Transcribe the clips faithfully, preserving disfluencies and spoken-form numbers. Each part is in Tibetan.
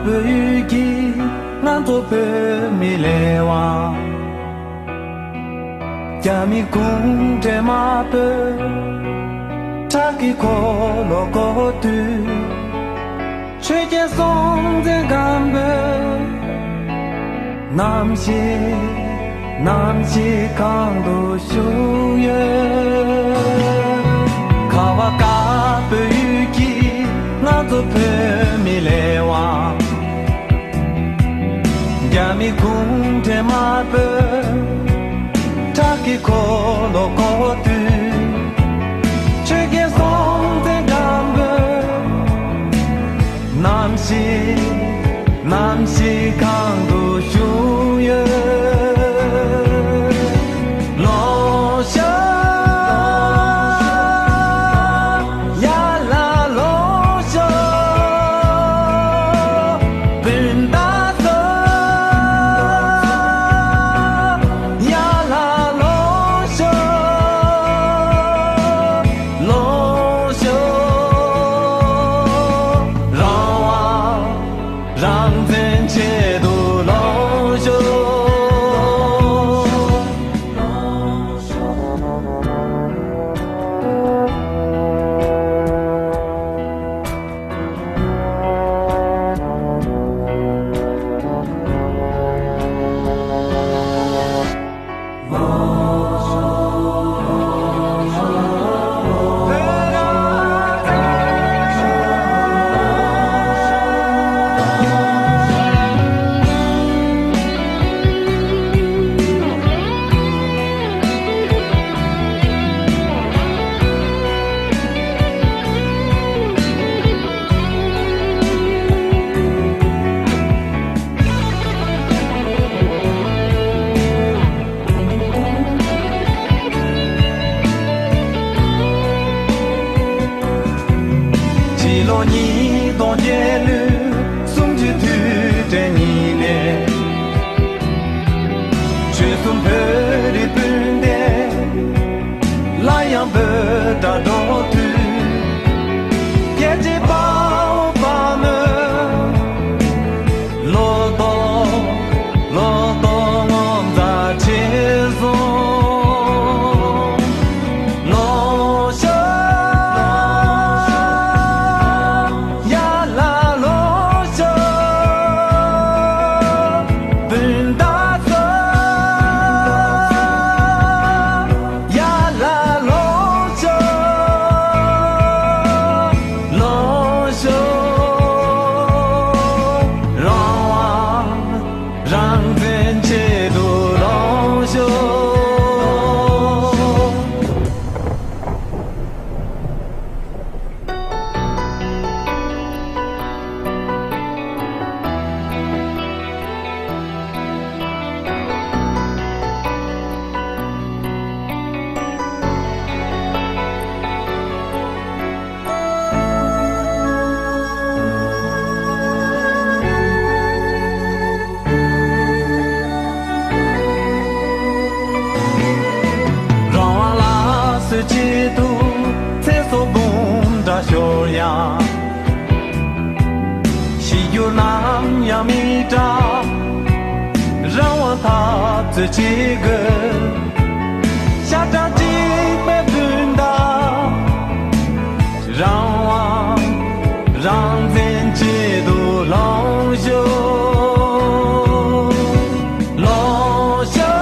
བོད་ཡུལ་གྱི་ང་ཚོ་བོད་མི་ལས་དབང་། རྒྱ་མི་གུང་ཁྲན་དམར་པོས་ཁྲག་གི་འཁོར་ལོ་བསྐོར་དུས། ཆོས་རྒྱལ་སྲོང་བཙན་སྒམ་པོས་ནམ་ཞིག་ནམ་ཞིག་གང་དུ་བཞུགས་ཡོད། ཁ་བ་དཀར་པོའི་ཡུལ་གྱི་ང་ཚོ་བོད་མི་ལས་དབང་། རྒྱ་མི་གུང་ཁྲན་དམར་པོས་ཁྲག་གི་འཁོར་ལོ་བསྐོར་དུས། ཆོས་རྒྱལ་སྲོང་བཙན་སྒམ་པོས་ནམ་ཞིག་ནམ་ཞིག་གང་དུ་བཞུགས་ཡོད། ལོངས་ཤོག་ཡར་ལ་ལོངས་ཤོག་སྤུན་ཟླ་ཚོ། ཡར་ལ་ལོངས་ཤོག་ལོངས་ཤོག་རང་དབང་རང་བཙན་ཆེད་དུ་ལོངས་ཤོག་ཕྱི་ལོ་ཉིས་སྟོང་བརྒྱད་ལོའི་གསུམ་བཅུའི་དུས་དྲན་ཉིན་ནས། ཆོལ་གསུམ་བོད་རིགས་སྤུན་ཟླ་སླར་ཡང་བོད་ལ་འགྲོ་དུས། རྒྱལ་གཅེས་དཔའ་བོ་དཔའ་མོས་བློ་ཐོག་བློ་ཐོག་ངོ་མཚར་ཆེ་སོང་། ལོངས་ཤོག་ཡར་ལ་ལོངས་ཤོག་སྤུན་ཟླ་ཚོ། ཡར་ལ་ལོངས་ཤོག་ལོངས་ཤོག་རང་དབང་རང་བཙན་ཆེད་དུ་ལོངས་ཤོག་རང་དབང་ལ་སོགས་ཆེད་དུ་ཚེ་སྲོག་འབུམ་ཕྲག་ཤོར་ཡང་། ཤི་རྒྱུ་ནམ་ཡང་མི་འདྲ། རང་དབང་འཐབ་རྩོད་བྱེད་དགོས། ཤ་ཁྲག་གཅིག་པའི་སྤུན་ཟླ། རང་དབང་རང་བཙན་ཆེད་དུ་ལོངས་ཤོག་ལོངས་ཤོག་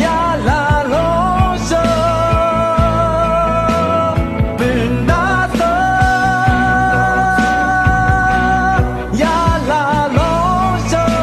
ཡར་ལ་ལོངས་ཤོག་སྤུན་ཟླ་ཚོ། ཡར་ལ་ལོངས་ཤོག་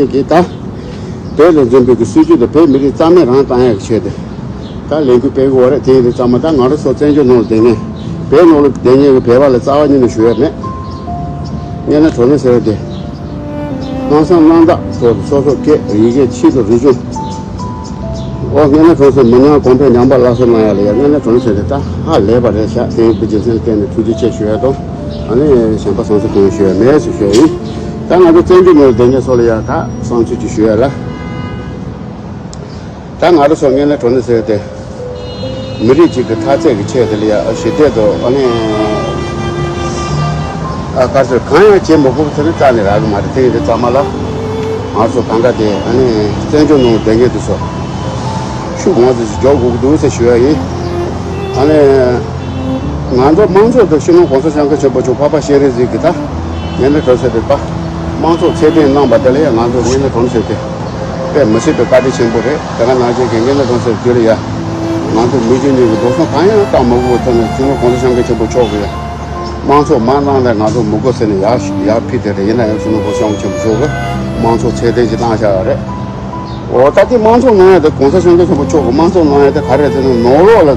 གིས་ད་བོད་ལ་འཛིན་པའི་གི་སྲིད་ཇུས་དང་བོད་མི་རིགས་རྩ་མེད་རང་བཏང་ཡག་གི་ཆེད་དུ་ད་ལས་འགུལ་སྤེལ་གི་ཡོད་རེད། དེ་ཡིན་དུས་ཙམ་པ་ད་ང་རང་ཚོ་བཙན་བྱོལ་ནང་ལ་བསྡད་མཁན་བོད་ནང་ལ་བསྡད་མཁན་གི་བོད་པ་ལ་རྩ་བ་ཉིད་ནས་ཞུ་ཡག་མེད། དངོས་གནས་དྲང་གནས་ཟེར་བ་དེ། སྣང་བསམ་རྣམ་དག་སོགས་སོ་སོ་སྐད་ཡི་གེ་ཆོས་དང་རིག་གཞུང་། ཨོ་དངོས་གནས་དྲང་གནས་མི་ཉམས་གོང་འཕེལ་ཉམས་པ་སླར་གསོ་གནང་ཡག་ལ་ཡང་དངོས་གནས་དྲང་གནས་ཟེར་ཏེ་ད་ཧ་ལས་པ་རེད་ཤག་དེ་ཡིན་དུས་རྒྱུ་མཚན་ལ་བརྟེན་ནས་ཐུགས་རྗེ་ཆེ་ཞུ་ཡག་དང་ཨ་ནི་གཞན་པ་བསམ་ཚུལ་གང་ཡང་ཞུ་ཡག་མེད་ཟེར་ཞུ་ཡག་ཡིན། ད་ང་ཚོ་བཙན་བྱོལ་ནང་ལ་བསྡད་མཁན་ཚོ་ལ་ཡང་ད་བསམ་ཚུལ་ཅིག་ཞུ་ཡག་ལ། ད་ང་རང་ཚོ་དངོས་གནས་དྲང་གནས་ཟེར་ཏེ། མི་རིགས་གཅིག་གི་འཐབ་རྩོད་ཀྱི་ཆེད་དུ་ལ་ཡ་ཞི་བདེ་དང་ཨ་ནི། ཨ་ག་ཚོད་གང་ཡང་བྱེད་མི་དགོས་པ་དེ་ནི་རྩ་ནས་རག་གི་མ་རེད། དེ་ཡིན་དུས་ཙམ་པ་ལ། ང་ཚོ་གང་ག་དེ་ཨ་ནི་བཙན་བྱོལ་ནང་བསྡད་མཁན་དེ་ཚོ། ཤུགས་མང་ཙམ་ཞིག་རྒྱག་དགོས་ཀྱི་འདུག་ཟེར་ཞུ་ཡ་ཡིན། ཨ་ནི། ང་ཚོ་དམངས་གཙོ་དང་སྤྱི་ནོར་༸གོང་ས་༸སྐྱབས་མགོན་ཆེན་པོ་མཆོག་འཕགས་པ་སྤྱན་རས་གཟིགས་ཀྱི་ད། ངས་ནི་གྲོས་ཚོད་དེ་པ། དམངས་གཙོ་ཚད་ལྡན་གནང་པ་དེ་ལ་ཡང་ང་ཚོ་ངས་ནི་གྲོས་ཚོད་དེ། དཔེ་མི་སྲིད་པའི་བཀའ་དྲིན་ཆེན་པོ་རེད། དེ་ག་ནང་བཞིན་གྱི་ངས་ནི་གྲོས་ཚོད་དེ་ལ་ཡ། ང་ཚོ་མི་རྒྱུ་གཉིས་ཀྱི་འགྲོ་སོང་གང་ཡང་བཏང་མ་དགོས་པའི་ཐོག་ནས་སྤྱི་ནོར་༸གོང་ས་༸སྐྱབས་མགོན་ཆེན་པོ་མཆོག་གིས་ཡ། དམངས་གཙོ་མ་གནང་ལས་ང་ཚོ་མི་དགོས་ཟེར་ནས་ཡར་ཡར་ཕུལ་དེ་རེད། ཡིན་ན་ཡང་སྤྱི་ནོར་༸གོང་ས་༸སྐྱབས་མགོན་ཆེན་པོ་མཆོག་གིས་དམངས་གཙོ་ཚད་ལྡན་ཞིག་བཏང་བཞག་ཡོད་རེད། འོ་ད་དེ་དམངས་གཙོ་གནང་ཡ་དེ་༸གོང་ས་༸སྐྱབས་མགོན་ཆེན་པོ་མཆོག་གིས་དམངས་གཙོ་གནང་ཡ་དེ་ག་རེ་ཟེར་ན་ནང་ལོགས་ལ་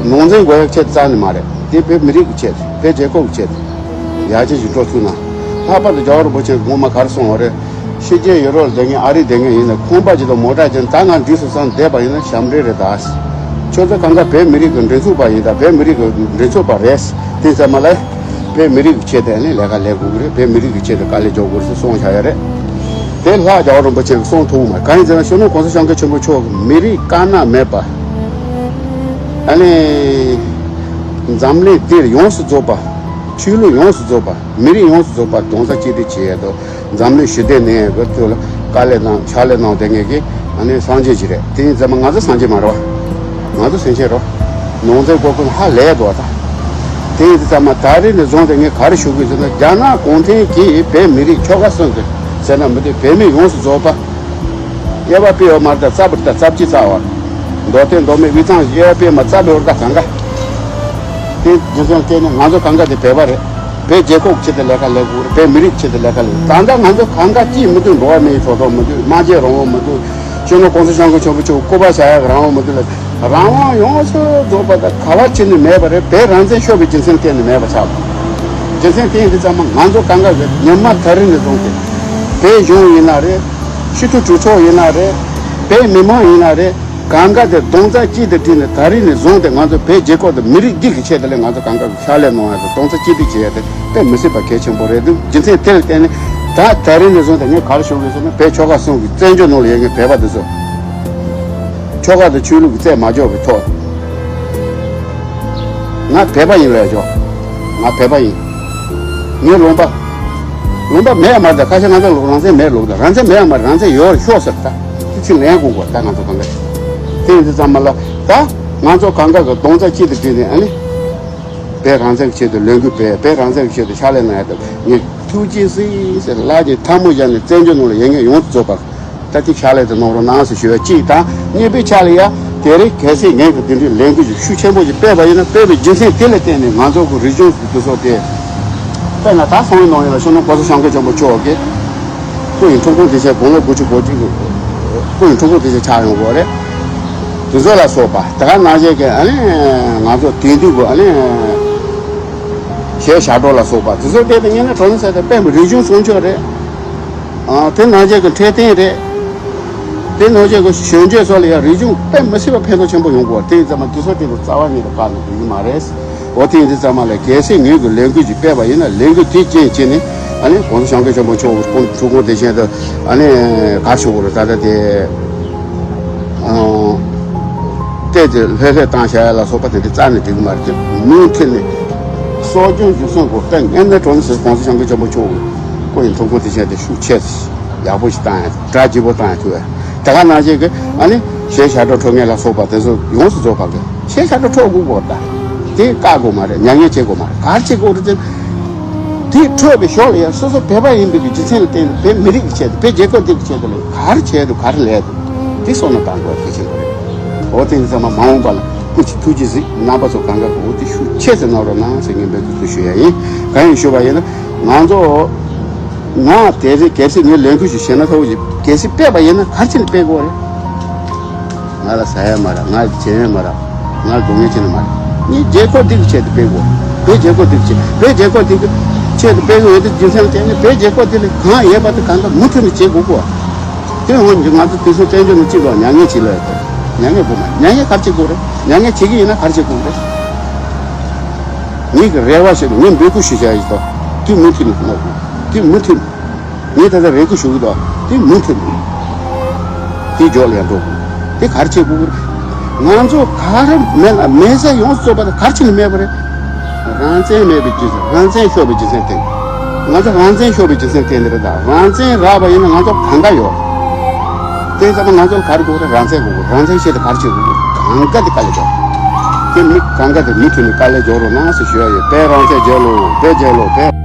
ནང་འཛིང་དགོས་ཡ་ཆེད་རྩ་ནས་མ་རེད། དེ་བོད་མི་རིགས་ཀྱི་ཆེད་དུ་བོད་རྒྱལ་ཁབ་ཀྱི་ཆེད་དུ་ཡར་རྒྱས་ཤིག་འགྲོ་ཐུབ་ན། ལྷག་པར་དུ་རྒྱལ་བ་རིན་པོ་ཆེ་གིས་ངོ་མ་ག་རེ་གསུངས་པ་རེད། ཕྱི་རྒྱལ་ཡུ་རོབ་ལ་བསྡད་མཁན་ཨ་རིར་བསྡད་མཁན་ཡིན་ན་ཁང་པ་ཅིག་དང་མོ་ཊ་ཅིག་ད་ང་འགྲིག་སོང་བསམ་བསྡད་པ་ཡིན་ན་ཞབས་འདྲེན་རེད་ད། ཁྱོད་ཚོ་གང་ག་བོད་མི་རིགས་ཀྱི་མགྲིན་ཚབ་པ་ཡིན་ད་བོད་མི་རིགས་ཀྱི་མགྲིན་ཚབ་པ་རེད། དེ་ཚང་མ་ལ། བོད་མི་རིགས་ཀྱི་ཆེད་དུ་ནི་ལས་ཀ་ལས་དགོས་ཀྱི་རེད། བོད་མི་རིགས་ཀྱི་ཆེད་དུ་དཀའ་ལས་རྒྱག་དགོས་རེད་ཟེར་གསུངས་བཞག་ཡ་རེད། དེ་ལྷག་རྒྱལ་བ་རིན་པོ་ཆེ་གིས་གསུངས་ཐུབ་མ་གང་ཡིན་ཟེར་ན་སྤྱི་ནོར་༸གོང་ས་༸སྐྱབས་མགོན་ཆེན་པོ་མཆོག་གིས་མི་རིགས་དཀར་ནག་མེད་པ། ཨ་ནི། འཛམ་གླིང་འདིར་ཡོངས་སུ་རྫོགས་པ། ཆོས་ལུགས་ཡོངས་སུ་རྫོགས་པ། མི་རིགས་ཡོངས་སུ་རྫོགས་པ་རྡོག་རྩ་གཅིག་སྒྲིལ་བྱེད་ཡ་དང་། འཛམ་གླིང་ཞི་བདེ་གནས་ཡོད་པའི་ཐོག་ལ་དཀའ་ལས་གནང་ཕྱག་ལས་གནང་བསྡད་མཁན་གྱི་ཨ་ནི་སངས་རྒྱས་ཅིག་རེད། དེ་ཡིན་ཙང་མ་ང་ཚོ་སངས་རྒྱས་མ་རེད་བ། ང་ཚོ་སེམས་ཅན་རེད། ནང་འཛིང་དགོས་མཁོ་ཧ་ལས་འདུག་བ་ད། དེ་ཡིན་ཙང་མ་ད་རེས་ནས་བཟུང་སྟེ་ངས་ག་རེ་ཞུ་དགོས་ཟེར་ན་རྒྱ་ནག་གུང་ཁྲན་གྱིས་བོད་མི་རིགས་ཆོལ་ཁ་གསུམ་གྱི་ཟེར་ན་མི་འདུག་བོད་མི་ཡོངས་སུ་རྫོགས་པ། དབྱེ་བ་སྤེལ་བ་མ་རེད་ད་རྩ་བར་ད་རྩ་བརྒྱུད་རྩ་བར། མདོ་སྟོད་མདོ་སྨད་དབུས་གཙང་དབྱེ་བ་སྤེལ་མ་རྩ་བར་ད་གང་ག་དེ་རྒྱུ་མཚན་བརྟེན་ནས་ང་ཚོ་གང་ག་དེ་བོད་པ་རེད། བོད་རྒྱལ་ཁབ་ཆེད་དུ་ལས་ཀ་ལས་དགོས་རེད། བོད་མི་རིགས་ཆེད་དུ་ལས་ཀ་ལས། ད་ལྟ་ང་ཚོ་གང་ག་ཅིས་མི་འདུག་འགྲོ་བ་མིའི་ཐོབ་ཐང་མི་འདུག་སྨྲ་བརྗོད་རང་དབང་མི་འདུག་སྤྱི་ནོར་གོང་ས་སྐྱབས་མགོན་ཆེན་པོ་མཆོག་སྐུ་པར་བཞག་ཡག་རང་དབང་མི་འདུག་ལ། རང་དབང་ཡོངས་སུ་རྫོགས་པ་དང་ག་བ་ཕྱིན་ནས་མེད་པ་རེད། བོད་རང་བཙན་ཤོར་བའི་རྒྱུ་མཚན་བརྟེན་ནས་མེད་པ་ཆགས་པ། རྒྱུ་མཚན་དེ་ཡིན་དུས་ཙམ་མ་ང་ཚོ་གང་ག་གི་ཉི་མ་ད་རིང་ནས་བཟུང་སྟེ། བོད་གཞུང་ཡིན་ན་རེད། སྤྱི་འཐུས་གྲོས་ཚོགས་ཡིན་ན་རེད། བོད་མི་མང་ཡིན་ན་རེད། གང་ག་དེ་རྡོག་རྩ་གཅིག་ཏུ་བསྒྲིལ་ནས་ད་རིང་ནས་བཟུང་སྟེ་ང་ཚོ་བོད་རྒྱལ་ཁབ་དང་མི་རིགས་འདི་གི་ཆེད་དུ་ལས་ང་ཚོ་གང་ག་གི་ཕྱག་ལས་གནང་ཡ་དང་རྡོག་རྩ་གཅིག་སྒྲིལ་བྱེད་ཡ་དེ་དཔེ་མི་སྲིད་པ་གལ་ཆེན་པོ་རེད་འདུག་རྒྱུ་མཚན་དེ་ལ་བརྟེན་ནས་ད་ད་རིང་ནས་བཟུང་སྟེ་ངས་ག་རེ་ཞུ་དགོས་ཟེར་ན་བོད་ཆོལ་ཁ་གསུམ་གྱི་བཙན་བྱོལ་ནང་ལ་ཡོད་མཁན་བོད་པ་འདི་ཚོ། ཆོལ་ཁ་དང་ཆོས་ལུགས་ཀྱི་རྩོད་མ་རྒྱག་པའི་ཐོག་ང་བོད་པ་ཡིན་ལབ་ཆོག་ང་བོད་པ་ཡིན། ངའི་ལུང་པ། ལུང་པ་མེད་ཡ་མ་རེད། ད་ཁ་ཤས་ང་ཚོ་ལུགས་རང་བཙན་མེད་ལུགས་དང་རང་བཙན་མེད་ཡ་མ་རེད། རང་བཙན་ཡོད་རེད་ཤོག་ཟེར་ད། དེ་ཚིག་ལན་དགོས་དགོས་ད་ང་ཚོ་གང་ག་དེ་ཡིན་དུས་ཙམ་མ་ལ་ད་ང་ཚོ་གང་ག་གི་རྡོག་རྩ་གཅིག་ཏུ་བསྒྲིལ་ནས་ཨ་ནི། བོད་རང་བཙན་གྱི་ཆེད་དུ་ལས་འགུལ་སྤེལ། བོད་རང་བཙན་གྱི་ཆེད་དུ་ཕྱག་ལས་གནང་ཡ་དང་ངས་ཐུགས་རྗེ་གཟིགས་ཟེར་ལག་གི་ཐལ་མོ་སྦྱར་ནས་བཙན་བྱོལ་ནང་ལ་ཡོད་མཁན་ཡོངས་སུ་རྫོགས་པར། ད་ལྟའི་ཕྱག་ལས་དེ་གནང་རོགས་གནང་ཟེར་ཞུ་བ་གཅིག་དང་། གཉིས་པའི་ཆ་ལ་ཡ་དེ་རིང་གལ་སྲིད་ངས་ཀྱི་དེ་འདྲའི་ལས་འགུལ་ཞིག་ཤུགས་ཆེན་པོ་ཞིག་སྤེལ་བ་ཡིན་ན་སྤེལ་བའི་རྒྱུ་མཚན་དེ་ལ་བརྟེན་ནས་ང་ཚོ་གི་རིག་གཞུང་གི་དུས་ཚོད་དེ་དཔེར་ན་ད་སང་ཉིན་གནངས་ཉིན་ལ་སྤྱི་ནོར་གོང་ས་སྐྱབས་མགོན་ཆེན་པོ་མཆོག་གི་སྐུ་ཡི་འཁྲུངས་སྐར་དུས་ཆེན་དགུང་ལོ་དགུ་བཅུ་གོ་གཅིག་གི་སྐུ་ཡི་འཁྲུངས་སྐར་དུས་ཆེན་ཆགས་ཡོང་གི་ཡོད་རེད། དེ་ཚོ་ལ་སོགས་པ་དེ་ག་ནང་བཞིན་གྱི་ཨ་ནི་ང་ཚོ་དེང་དུས་ཀྱི་ཨ་ནི་གཞས་ཞབས་བྲོ་ལ་སོགས་པ་དེ་ཚོ་དེ་དང་ངེས་ནས་གྲོང་གསེབ་དེ་དཔེ་མི་རིག་གཞུང་སྲུང་སྐྱོབ་རེད། ཨ། དེ་ནང་བཞིན་གྱི་འཕྲོད་བསྟེན་རེད། དེ་ནང་བཞིན་གྱི་གཞོན་སྐྱེས་ཚོ་ལ་ཡང་རིག་གཞུང་དཔེ་མི་སྲིད་པ་ཕན་ཐོགས་ཆེན་པོ་ཡོང་གི་ཡོད་རེད། དེ་ཡིན་ཙང་མ་དེ་ཚོ་དེ་ཚོ་རྩ་བ་ཉིད་ནས་བཀག་ནས་འགྲོ་གི་མ་རེད། འོ་དེ་ཡིན་དུས་ཙམ་མ་ལ་གལ་སྲིད་ངོས་ཀྱི་ལས་འགུལ་ཅིག་སྤེལ་བ་ཡིན་ན་ལས་འགུལ་དེ་རྐྱེན་བྱས་ནས་ཨ་ནི་གོང་ས་སྐྱབས་མགོན་ཆེན་པོ་མཆོག་གི་སྐུ་འཁྲུངས་སྐར་དེ་བཞིན་དུ་ཨ་ནི་ག་རེ་ཞུ་དགོས་རེད་ད་ལྟ་དེ། ཨང་། བལྟས་ཏེ་ལྷོད་ལྷོད་བཏང་བྱ་ཡ་ལ་སོགས་པ་དེ་འདྲ་རྩ་ནས་འགྲིག་གི་མ་རེད། དེ་མུ་མཐུད་ནས་གསོ་སྐྱོང་རྒྱུན་སྲུང་དགོས། དཔེ་ངན་ནས་གྲོང་གསེབ་གོང་ས་སྐྱབས་མགོན་ཆེན་པོ་མཆོག་གི་སྐུ་ཡི་འཁྲུངས་སྐར་དེ་བཞིན་དེ་ཤུགས་ཆེ་ཡག་པོ་ཞིག་བཏང་ཡ་གྲ་རྒྱས་པོ་བཏང་ཡ་ཐུབ་ཡ། དེ་ག་ནང་བཞིན་གྱི་ཨ་ནི་གཞས་ཞབས་བྲོ་འཁྲབ་མཁན་ལ་སོགས་པ་དེ་ཚོ་ཡོངས་སུ་རྫོགས་པ་གི་གཞས་ཞབས་བྲོ་འཁྲབ་དགོས་གོ་ད། དེ་བཀག་དགོས་མ་རེད། མྱ་ངན་བྱེད་དགོས་མ་རེད། ག་རེ་བྱེད་དགོས་རེད་དེ། དེ་འཁྲབ་པའི་ཞོར་ལ་ཡང་སོ་སོ་བོད་པ་ཡིན་པའི་གི་རྒྱུ་མཚན་ལ་བརྟེན་ནས་བོད་མི་རིགས་ཀྱི་ཆེད་དུ་བོད་རྒྱལ་ཁབ་འདི་གི་ཆེད་དུ་ལ་ག་རེ་བྱས་འདུག་ག་རེ་ལས་འདུག་དེ་བསམ་བློ་གཏང་དགོས་གལ་ཆེན་པོ་རེད། འོ་དེ་ཡིན་ཙང་མ་མ་འོངས་པ་ལ་སྐུ་མཁྱེན་ཐུགས་རྗེ་གཟིགས། རྣམ་པ་ཚོ་གང་ག་གི་འོ་དེ་ཤུགས་ཆེ་ཙམ་གནང་རོགས་གནང་ཟེར་ངས་འབོད་སྐུལ་ཞུ་ཡ་ཡིན། གང་ཡིན་ཞུ་བ་ཡིན་ན་ང་ཚོ་ ང་དེ་རིང་གལ་སྲིད་ངས་ལས་འགུལ་ཞིག་བྱས་ན་ཐོག་ཅིག་གལ་སྲིད་སྤེལ་བ་ཡིན་ན་ག་རེ་བྱས་ནས་སྤེལ་དགོས་རེད། ང་ལ་ཟ་ཡ་མ་རག་ང་ལ་བྱེད་ཡ་མ་རག་ང་ལ་སྡུག་བསྔལ་བྱེད་ན་མ་རེད། ངས་རྒྱལ་ཁབ་འདི་གི་ཆེད་དུ་སྤེལ་དགོས། བོད་རྒྱལ་ཁབ་འདི་གི་ཆེད་བོད་རྒྱལ་ཁབ་འདི་གི་ཆེད་དུ་སྤེལ་དགོས་ཡོད་དུས་རྒྱུ་མཚན་བྱས་ནས་བོད་རྒྱལ་ཁབ་འདི་ལ་གང་ཡོད་པ་དེ་གང་ལྟར་མུ་མཐུད་ནས་བྱེད་དགོས་གོ། དེ་ཡང་ང་ཚོ་དེ་ཚོ་བཙན་བྱོལ་ནང་གཅིག་ལ་མྱ་ངན་བྱེད་ལ་ཡོད་དོ། མྱ་ངན་དགོས་མ་མྱ་ངན་ག་རེ་བྱེད་དགོས་རེད། མྱ་ངན་བྱེད་ཀྱི་ཡིན་ན་ག་རེ་བྱེད་དགོས་རེད། ངེད་ཀྱི་རེ་བ་ཞིག་ངས་འབོད་སྐུལ་ཞུ་བྱ་ཡིན་དོ། དེ་མུ་མཐུད་ནས་གནང་དགོས། དེ་མུ་མཐུད་ངས་ད་ལྟ་རེ་སྐུལ་ཞུ་གི་འདུག་དེ་མུ་མཐུད་དེ་མཇུག་ལ་ཡང་འགྲོ་དགོས། དེ་ག་རེ་བྱེད་དགོས་རེད། ང་ཚོ་ག་རེ་མེད་ལ་མེད་ས་ཡོངས་སུ་རྫོགས་པ་དེ་ག་རེ་བྱས་ནས་མེད་པ་རེད། རང་བཙན་མེད་པའི་རྒྱུ་མཚན་རང་བཙན་ཤོར་བའི་རྒྱུ་མཚན་དེ། ང་ཚོ་རང་བཙན་ཤོར་བའི་རྒྱུ་མཚན་དེ་འདི་རེད་ད། རང་བཙན་རག་པ་ཡིན་ན་ང་ཚོ་གང་ག་ཡོད། དེ་ཙམ་ང་ཚོ་ལ་ག་རེ་དགོས་རེད། རང་བཙན་དགོས། རང་བཙན་ཆེད་དུ་ག་རེ་བྱེད་དགོས། གང་ག་དེ་དཀའ་ལས་རྒྱོབ། དེ་མི་གང་ག་དེ་མུ་མཐུད་ནས་དཀའ་ལས་རྒྱོབ་རོགས་གནང་ཟེར་ཞུ་ཡ་ཡོད། བོད་རང་བཙན་རྒྱལ་ལོ། བོད་རྒྱལ་ལོ། བོད།